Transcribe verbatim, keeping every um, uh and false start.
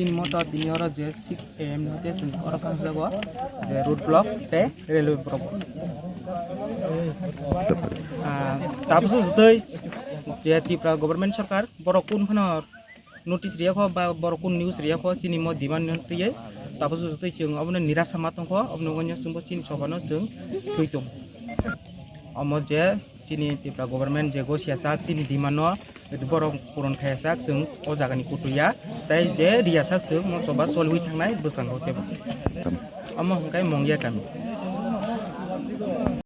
Tini moto tini oro je six A M ni hote chwng oro kangjago je road block tei railway block. Ah, tabukhe jotoi je Tripura government sarkar borok kun phano notice riyakho ba borok kun news riyakho chini mo demand no twiwi tabukhe jotoi chwng obono nirasa ma tongkho, obono wngya chwngbo chini sobano chwng twi tong. Omo je chini Tripura government je gosiya sak chini demand no borok puron khaya sak chwng o jaga ni kutuya tei je riya sak chwng mo soba solwi thangnai bwskango tebo. Omo hwnkhe Mongya kami.